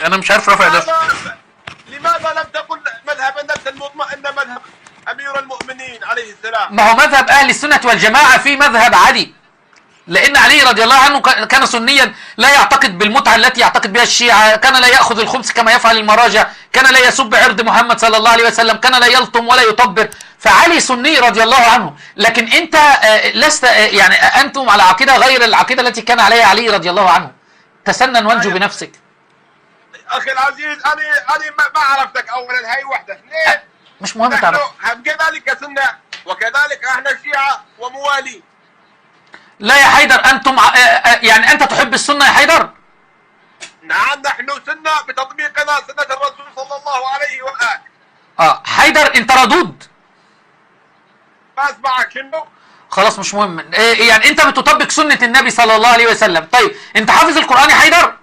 انا مش عارف رافع ده. لماذا لم تقل مذهب النفس المطمئنة، مذهب أمير المؤمنين عليه السلام؟ ما هو مذهب اهل السنة والجماعة في مذهب علي، لان علي رضي الله عنه كان سنيا لا يعتقد بالمتعة التي يعتقد بها الشيعة، كان لا يأخذ الخمس كما يفعل المراجع، كان لا يسب عرض محمد صلى الله عليه وسلم، كان لا يلطم ولا يطبر، فعلي سني رضي الله عنه. لكن انت لست، يعني انتم على عقيدة غير العقيدة التي كان عليها علي رضي الله عنه. تسنن وانجو بنفسك. اخي العزيز، انا ما عرفتك اولا، هاي وحده. اثنين، مش مهم تعرف. نحن كذلك سنة وكذلك احنا شيعه وموالي. لا يا حيدر، انتم يعني انت تحب السنة يا حيدر؟ نعم، نحن سنة بتطبيقنا سنة الرسول صلى الله عليه واله. حيدر انت ردود. ما اسمعك شنو؟ خلاص مش مهم. يعني انت بتطبق سنة النبي صلى الله عليه وسلم. طيب انت حافظ القرآن يا حيدر؟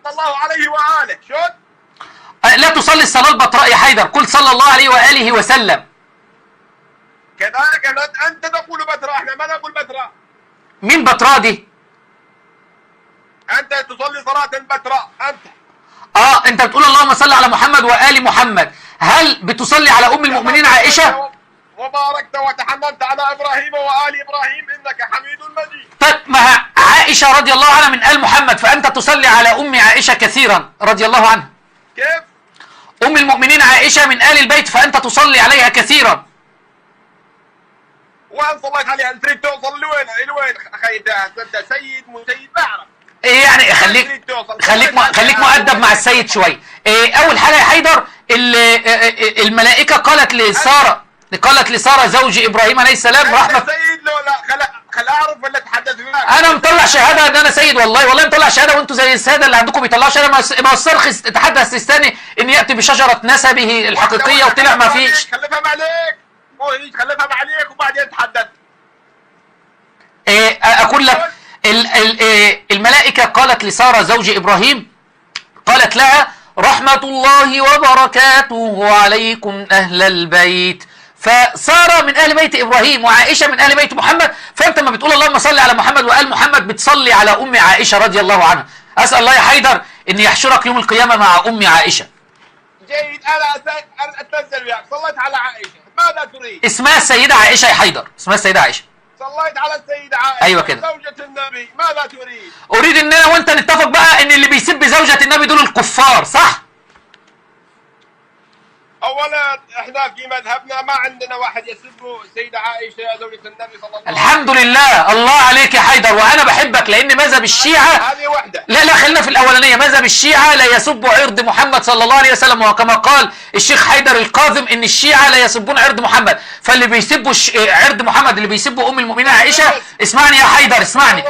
صلى الله عليه واله. شو؟ لا تصلي الصلاة البطراء يا حيدر، قل صلى الله عليه وآله وسلم. كذلك انت تقول بتراء، احنا ما نقول بتراء. مين بتراء دي؟ انت تصلي صلاة بتراء انت. انت بتقول اللهم صل على محمد وآل محمد، هل بتصلي على ام المؤمنين عائشة؟ وباركت وتحننت على ابراهيم وآل ابراهيم انك حميد مجيد. طيب ما عائشة رضي الله عنها من آل محمد، فأنت تصلي على أم عائشة كثيرا رضي الله عنها. كيف؟ أم المؤمنين عائشة من آل البيت، فأنت تصلي عليها كثيرا. وين صليت عليها؟ انت تريد توصل لوين؟ لوين اخي؟ انت سيد مو سيد ما اعرف. ايه يعني خليك مؤدب مع السيد شوي. إيه اول حاجة يا حيدر، الملائكة قالت لساره، قالت لساره زوج ابراهيم عليه السلام رحمه. سيد لو لا خل اعرف ولا اتحدث معك. انا مطلع شهادة ان انا سيد، والله مطلع شهادة، وانتوا زي السادة اللي عندكم بيطلعوا شهادة. ما هو الصرخ اتحدى السيستاني ان ياتي بشجرة نسبه الحقيقية وطلع ما فيش. خلفها عليك، مو هيك، خلفها عليك وبعدين تحدث. إيه اقول لك الملائكة قالت لسارة زوج إبراهيم، قالت لها رحمة الله وبركاته عليكم أهل البيت. فسارة من أهل بيت إبراهيم وعائشة من أهل بيت محمد، فأنت ما بتقول اللهم صل على محمد وآل محمد بتصلي على أم عائشة رضي الله عنها. أسأل الله يا حيدر أن يحشرك يوم القيامة مع أم عائشة. جيد، أنا أتنزل وياك. صليت على عائشة، ماذا تريد؟ اسمها السيدة عائشة يا حيدر، اسمها السيدة عائشة. صليت على السيدة عائشة. ايوه كده، زوجة النبي، ماذا تريد؟ اريد ان انا وانت نتفق بقى ان اللي بيسب زوجة النبي دول الكفار، صح؟ اولا احنا في مذهبنا ما عندنا واحد يسب السيدة عائشة زوجة النبي صلى الله عليه وسلم. الحمد لله، الله عليك يا حيدر، وانا بحبك لان مذهب الشيعة هذه وحدة. لا خلينا في الاولانية، مذهب الشيعة لا يسب عرض محمد صلى الله عليه وسلم، وكما قال الشيخ حيدر القاظم ان الشيعة لا يسبون عرض محمد، فاللي بيسبوا عرض محمد اللي بيسبوا ام المؤمنين عائشة. اسمعني يا حيدر، اسمعني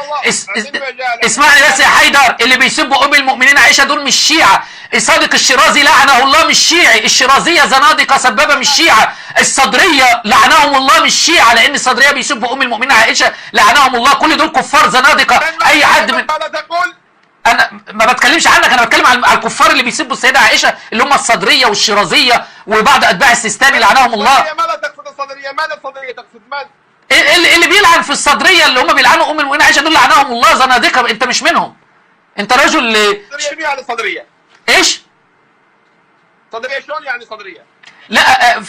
اسمعني بس يا حيدر، اللي بيسبوا ام المؤمنين عائشة دول مش شيعة. الصادق الشيرازي لعنه الله مش شيعي، الشيرازية زنادقة سبابة مش شيعة، الصدرية لعنهم الله مش شيعة، لأن الصدرية بيسبوا أم المؤمنين عائشة لعنهم الله، كل دول كفار زنادقة. أي حد من أنا ما بتكلمش عنك، أنا بتكلم على الكفار اللي بيسبوا السيدة عائشة اللي هم الصدرية والشيرازية وبعض أتباع السيستاني لعنهم الله. ماذا تقصد الصدرية؟ ماذا الصدرية تقصد؟ من؟ اللي بيلعن في الصدرية اللي هم بيلعنوا أم المؤمنين عائشة دول لعنهم الله زنادقة، أنت مش منهم، أنت رجل. الصدرية يعني صدرية؟ إيش؟ صدرية شلون يعني صدرية؟ لا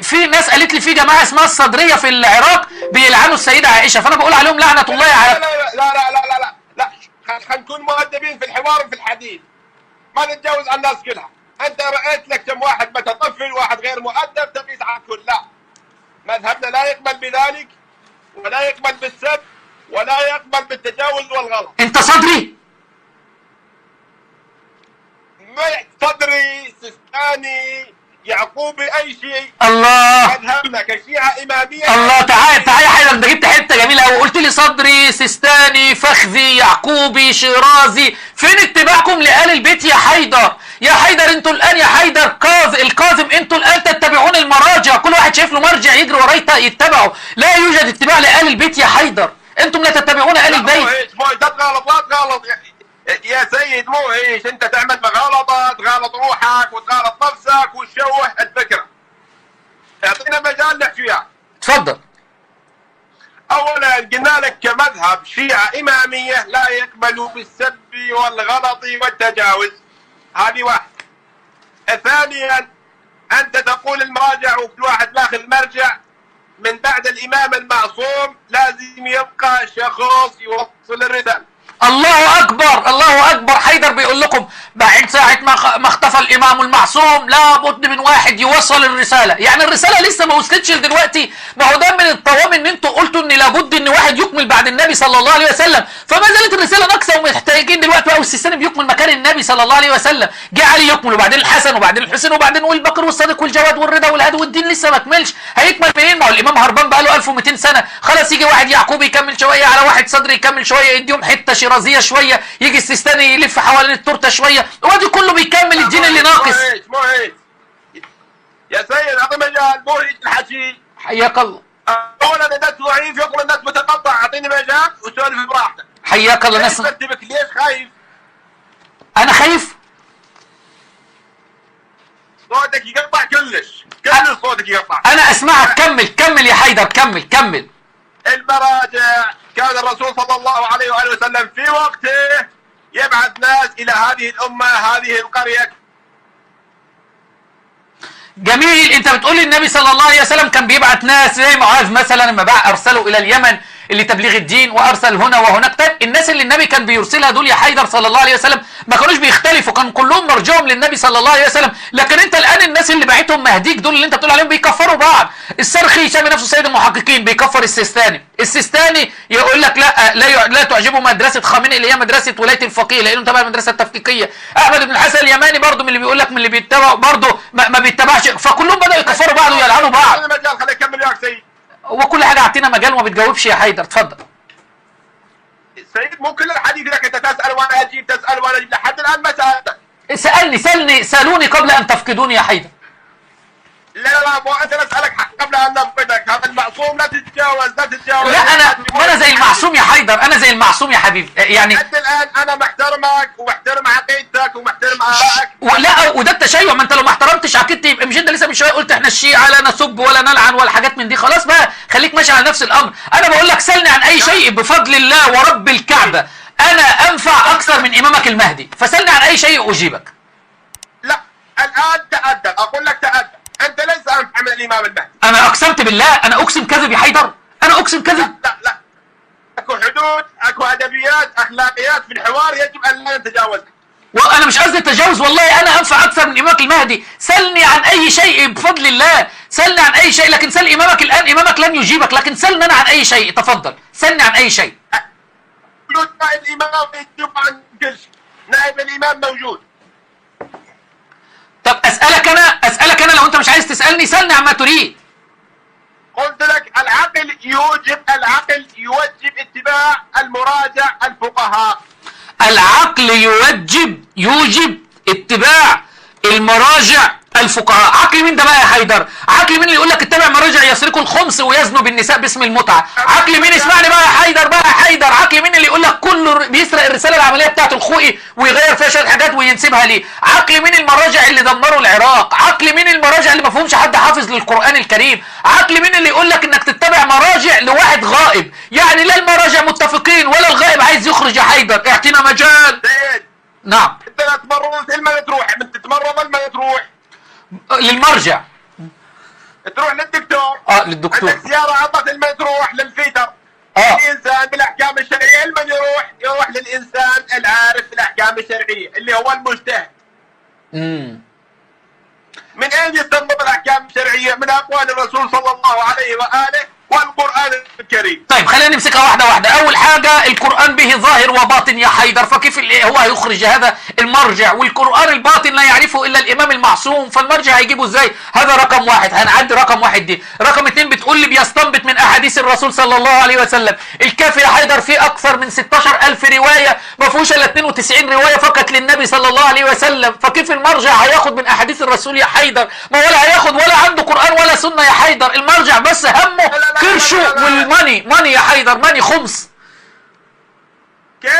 في ناس قالت لي في جماعة اسمها الصدرية في العراق بيلعنوا السيدة عائشة، فأنا بقول عليهم لعنة الله على. لا لا لا لا لا لا لا، خلينا نكون مؤدبين في الحوار وفي الحديث، ما نتجاوز على الناس كلها. أنت رأيت لك كم واحد متطفل، واحد غير مؤدب، تقيس على الكل. لا، مذهبنا لا يقبل بذلك، ولا يقبل بالسب، ولا يقبل بالتجاوز والغلط. أنت صدري؟ ما صدري، سيستاني، يعقوبي، اي شيء. الله، مذهبنا كشيعة امامية. الله، تعال تعال يا حيدر، انت جبت حتة جميلة قوي، قلت لي صدري، سيستاني، فخذي، يعقوبي، شيرازي، فين اتباعكم لآل البيت يا حيدر؟ يا حيدر انتوا الان يا حيدر الكاظم، انتوا الان تتبعون المراجع، كل واحد شايف له مرجع يجري وراه يتبعه، لا يوجد اتباع لآل البيت يا حيدر، انتم لا تتبعون آل البيت. لا تغلط، لا تغلط يا سيد، مو ايش انت تعمل مغالطة، تغالط روحك وتغالط نفسك وتشوه الفكرة. اعطينا مجال نحكي وياك. تفضل. اولا قلنا لك كمذهب شيعه امامية لا يقبلوا بالسب والغلط والتجاوز. هذه واحد. ثانيا، أنت تقول المراجع وكل واحد ماخذ مرجع من بعد الإمام المعصوم، لازم يبقى شخص يوصل الرسالة. الله اكبر، الله اكبر. حيدر بيقول لكم بعد ساعة ما اختفى الامام المعصوم لابد من واحد يوصل الرسالة. يعني الرسالة لسه ما وصلتش لدلوقتي. ما هو ده من الطوام ان انتوا قلتوا ان لابد ان واحد يكمل بعد النبي صلى الله عليه وسلم، فما زالت الرسالة ناقصه ومحتاجين دلوقتي بقى. والسيستاني بيكمل مكان النبي صلى الله عليه وسلم، جه علي يكمل، وبعدين الحسن، وبعدين الحسين، وبعدين والبكر والصادق والجواد والرضا والهادي، والدين لسه ما كملش. هيكمل منين؟ ما هو الامام هربان بقى له 1200 سنة. خلاص يجي واحد يعقوب يكمل شوية، على واحد صدري يكمل شوية، يديهم حتة شيرازيه شوية، يجي السيستاني يلف حوالين التورتة شوية، وادي كله بيكمل الدين اللي ناقص. مو هيك يا سيد، اعطي مجال، مو هيك الحكي. حياك الله. اولا النت ضعيف، يقول النت متقطع، اعطيني مجال وسولف براحتك. حياك الله. ناس ليش خايف؟ انا خايف؟ صوتك يقطع كلش، كل صوتك يقطع. انا اسمعك، كمل كمل يا حيدر، كمل كمل. المراجع كان الرسول صلى الله عليه وآله وسلم في وقته يبعث ناس إلى هذه الأمة، هذه القرية. جميل. انت بتقول النبي صلى الله عليه وسلم كان بيبعت ناس زي معاذ مثلا لما بقى ارسله الى اليمن لتبليغ الدين، وارسل هنا وهناك. طيب الناس اللي النبي كان بيرسلها دول يا حيدر صلى الله عليه وسلم ما كانوش بيختلفوا، كان كلهم مرجعهم للنبي صلى الله عليه وسلم. لكن انت الان الناس اللي بعتهم مهديك دول اللي انت بتقول عليهم بيكفروا بعض. السرخي يسمي نفسه سيد المحققين بيكفر السيستاني، السيستاني يقول لك لا لا لا تعجبه مدرسه خامنئي اللي هي مدرسه ولاية الفقيه لانه تبع المدرسة التفكيكيه. احمد بن الحسن اليماني برضه من اللي بيقول لك من اللي بيتبع برضه ما بيتبعش. فكلهم بداوا يكفروا بعض ويلعنوا بعض. وكل حاجة اعطينا مجال وما بتجاوبش يا حيدر. اتفضل سيد. مو كل الحديث لك انت تسال وانا اجيب، تسال وانا اجيب، لحد الان ما سالتك. سالني سالني سالوني قبل ان تفقدوني يا حيدر. لا لا مو انت اسالك قبل ان نفقدك. هذا المعصوم لا تتجاوز، لا تتجاوز. لا انا ما انا زي المعصوم يا حيدر، انا زي المعصوم يا حبيبي. يعني انت الان انا محترمك ومحترم عقيدتك ومحترم ارائك. ولا وده التشيع. ما انت لو ما احترمتش عقيدتي يبقى مش انت لسه من شوية قلت احنا الشيعة لا نسب ولا نلعن ولا حاجات من دي. خلاص بقى خليك ماشي على نفس الامر. انا بقول لك سلني عن اي شيء بفضل الله ورب الكعبة انا انفع اكثر من امامك المهدي، فسلني عن اي شيء اجيبك. لا الان تأدب، اقول لك تأدب. انت ليس انفع من الامام المهدي. انا اقسمت بالله، انا اقسم كذب يا حيدر، انا اقسم كذب. لا لا اكو حدود، اكو ادبيات، اخلاقيات في الحوار يجب ان لا نتجاوزها. وانا مش قصدي التجاوز، والله انا انفع اكثر من امامك المهدي. سلني عن اي شيء بفضل الله، سلني عن اي شيء. لكن سل امامك الان، امامك لن يجيبك، لكن سلني انا عن اي شيء. تفضل سلني عن اي شيء. موجود نائب الامام يجيب عن كل شيء، نائب الامام موجود. طب اسالك انا، اسالك انا لو انت مش عايز تسالني سلني عما تريد. قلت لك العقل يوجب، العقل يوجب اتباع المراجع الفقهاء. العقل يوجب اتباع المراجع الفقهاء. عقل مين ده بقى يا حيدر؟ عقل مين اللي يقول لك اتبع مراجع يسرقوا الخمس ويزنوا بالنساء باسم المتعة؟ عقل مين؟ اسمعني بقى يا حيدر، بقى يا حيدر، عقل مين اللي يقول لك كله بيسرق الرسالة العملية بتاعته الخوئي ويغير فيها شوية حاجات وينسبها ليه؟ عقل مين المراجع اللي دمروا العراق؟ عقل مين المراجع اللي ما فيهمش حد حافظ للقران الكريم؟ عقل مين اللي يقول لك انك تتبع مراجع لواحد غائب؟ يعني لا المراجع متفقين ولا الغائب عايز يخرج يا حيدر. اعطينا مجال. نعم. انت لا تمرض لما تروح، تتمرض لما تروح للمرجع، تروح للدكتور. للدكتور. عندك زيارة عطت لما تروح للفيتر. الانسان بالاحكام الشرعية لمن يروح؟ يروح للانسان العارف بالاحكام الشرعية اللي هو المجتهد. من اين يستنبط الاحكام الشرعية؟ من اقوال الرسول صلى الله عليه واله والقرآن الكريم. طيب خلينا نمسكها واحدة واحدة. أول حاجة القرآن به ظاهر وباطن يا حيدر، فكيف هو هيخرج هذا المرجع؟ والقرآن الباطن لا يعرفه إلا الإمام المعصوم، فالمرجع هيجيبه إزاي؟ هذا رقم واحد، هنعدي رقم واحد دي. رقم اتنين بتقول لي بيستنبط من أحاديث الرسول صلى الله عليه وسلم. الكافي يا حيدر فيه أكثر من 16,000 رواية، ما فيهوش إلا 92 رواية فقط للنبي صلى الله عليه وسلم، فكيف المرجع هياخد من أحاديث الرسول يا حيدر؟ ما ولا هياخد ولا عنده قرآن ولا سنة يا حيدر. المرجع بس همه كرشو وال money، money يا حيدر، money خمس. كيف؟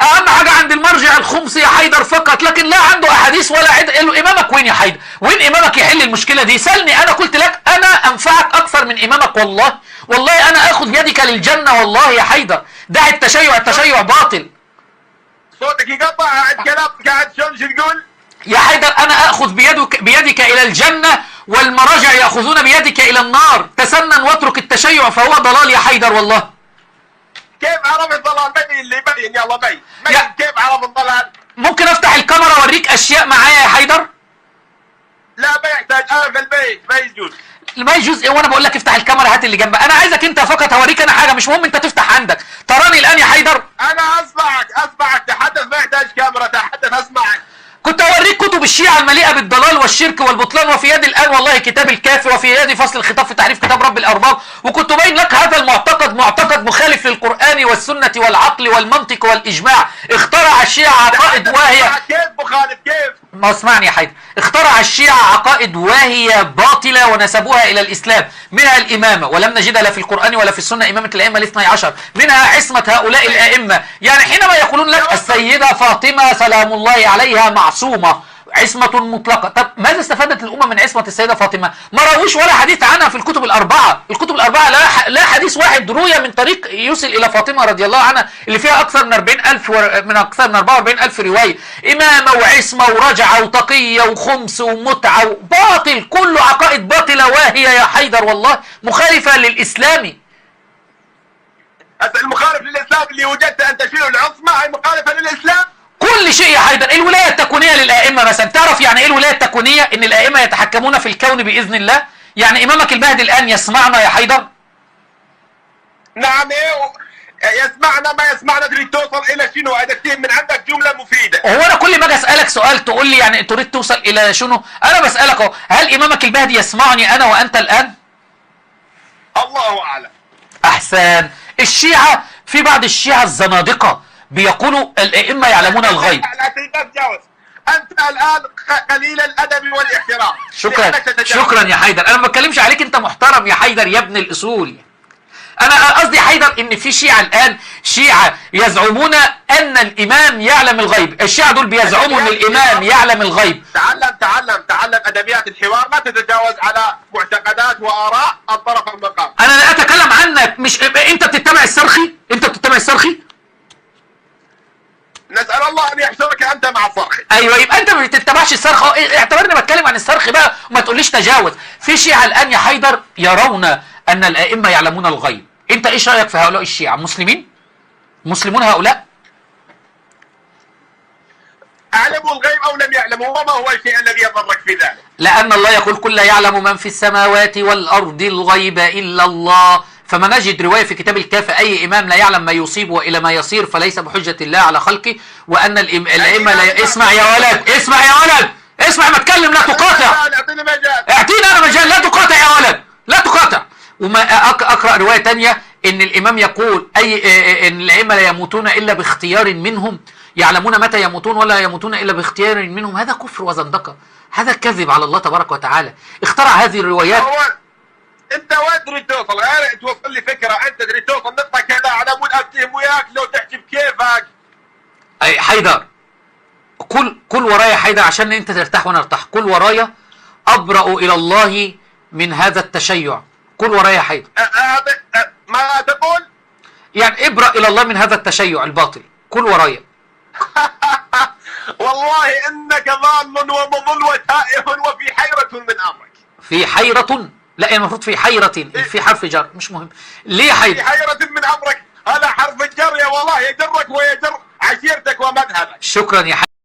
اهم حاجة عند المرجع الخمس يا حيدر فقط، لكن لا عنده احاديث ولا عد. امامك وين يا حيدر؟ وين امامك يحل المشكلة دي؟ سلني انا، قلت لك انا انفعك اكثر من امامك والله، والله انا اخذ بيدك للجنة والله يا حيدر. دع التشيع، التشيع باطل. صوتك يقطع، عاد كلامك قاعد شلون شو تقول؟ يا حيدر أنا أخذ بيدك إلى الجنة، والمراجع يأخذون بيدك إلى النار. تسنن واترك التشيع فهو ضلال يا حيدر والله. كيف عرف الضلال؟ بين اللي بين، يلا بين كيف عرف الضلال؟ ممكن أفتح الكاميرا أوريك أشياء معايا يا حيدر؟ لا ما يحتاج، أنا في البيت ما يجوز. ما يجوز إيه وأنا بقول لك افتح الكاميرا هات اللي جنبك؟ أنا عايزك أنت فقط هوريك أنا حاجة، مش مهم أنت تفتح عندك. تراني الآن يا حيدر؟ أنا أسمعك، تحدث، ما يحتاج كاميرا، تحدث أسمعك. كنت أوريك كتب الشيعة المليئة بالضلال والشرك والبطلان، وفي يدي الآن والله كتاب الكافي، وفي يدي فصل الخطاب في تحريف كتاب رب الأرباب، وكنت أبين لك هذا المعتقد معتقد مخالف للقرآن والسنة والعقل والمنطق والإجماع. اخترع الشيعة عقائد واهية. كيف مخالف كيف؟ ما اسمعني يا حيدر، اخترع الشيعة عقائد واهية باطلة ونسبوها إلى الإسلام، منها الإمامة ولم نجدها لا في القرآن ولا في السنة، إمامة الأئمة الاثني عشر، منها عصمة هؤلاء الأئمة. يعني حينما يقولون لك السيدة فاطمة سلام الله عليها معصومة عصمة مطلقة، طب ماذا استفادت الأمة من عصمة السيدة فاطمة؟ ما رووش ولا حديث عنها في الكتب الأربعة، الكتب الأربعة لا حديث واحد روي من طريق يوصل إلى فاطمة رضي الله عنها، اللي فيها أكثر من 40,000 من أكثر من 44,000 رواية. إمامة وعصمة ورجعة وتقية وخمس ومتعة باطل، كله عقائد باطلة واهية يا حيدر والله، مخالفة للإسلام. المخالف للإسلام اللي وجدت أن تشيل العصمة هي مخالفة للإسلام؟ كل شيء يا حيدر. الولاية التكوينية للأئمة مثلا، تعرف يعني ايه الولاية التكوينية؟ ان الأئمة يتحكمون في الكون بإذن الله. يعني إمامك المهدي الآن يسمعنا يا حيدر؟ نعم يسمعنا ما يسمعنا. تريد توصل إلى شنو؟ إذا من عندك جملة مفيدة. هو أنا كل ما أجي أسألك سؤال تقول لي يعني تريد توصل إلى شنو؟ أنا بسألك أهو، هل إمامك المهدي يسمعني أنا وأنت الآن؟ الله أعلم. أحسن. الشيعة، في بعض الشيعة الزنادقة بيقولوا الأئمة يعلمون الغيب. لا تتجاوز، أنت الآن قليل الأدب والاحترام. شكرا شكرا يا حيدر، أنا ما بتكلمش عليك، أنت محترم يا حيدر يا ابن الأصول. أنا قصدي يا حيدر إن في شيعة الآن، شيعة يزعمون أن الإمام يعلم الغيب. الشيعة دول بيزعموا أن الإمام يعلم الغيب. تعلم تعلم تعلم أدبيات الحوار، ما تتجاوز على معتقدات وآراء الطرف المقام. أنا لا أتكلم عنك، مش أنت بتتبع الصرخي؟ أنت بتتبع الصرخي؟ نسأل الله أن يحشرك أنت مع الصرخي. أيوه، يبقى أنت ما بتتبعش الصرخ. اعتبرني بتكلم عن الصرخ بقى وما تقوليش تجاوز. في شيعة الآن يا حيدر يرون أن الأئمة يعلمون الغيب. أنت إيش رأيك في هؤلاء الشيعة؟ مسلمين؟ مسلمون هؤلاء؟ أعلموا الغيب أو لم يعلموا، وما هو الشيء الذي يضرك في ذلك؟ لأن الله يقول قل لا يعلم من في السماوات والأرض الغيب إلا الله. فما نجد رواية في كتاب الكافي أي إمام لا يعلم ما يصيب وإلى ما يصير فليس بحجة الله على خلقه، وأن الأئمة لا. اسمع يا ولد، اسمع يا ولد، اسمع ما اتكلم، لا تقاطع. اعطيني مجال، اعطيني أنا مجال، لا تقاطع يا ولد، لا تقاطع. وما أقرأ رواية تانية إن الإمام يقول أي إن الأئمة لا يموتون إلا باختيار منهم، يعلمون متى يموتون ولا يموتون إلا باختيار منهم. هذا كفر وزندقة، هذا كذب على الله تبارك وتعالى. اخترع هذه الروايات. انت وين تريد توصل؟ غير توصل لي فكرة، انت تريد توصل نقطة كذا على مود افتهم وياك لو تحكي بكيفك. اي حيدر، قل ورايا حيدر عشان انت ترتاح وانا ارتاح. قل ورايا: ابرأ الى الله من هذا التشيع. قل ورايا حيدر. ما تقول؟ يعني ابرأ الى الله من هذا التشيع الباطل. قل ورايا. والله انك ضال ومضل وتائه وفي حيره من امرك. في حيره؟ لا المفروض في حيرة، في حرف جر، مش مهم. ليه حيرة؟ في حيرة من أمرك، هذا حرف الجر يا والله، يجرك ويجر عشيرتك ومذهبك. شكرا يا حيدر.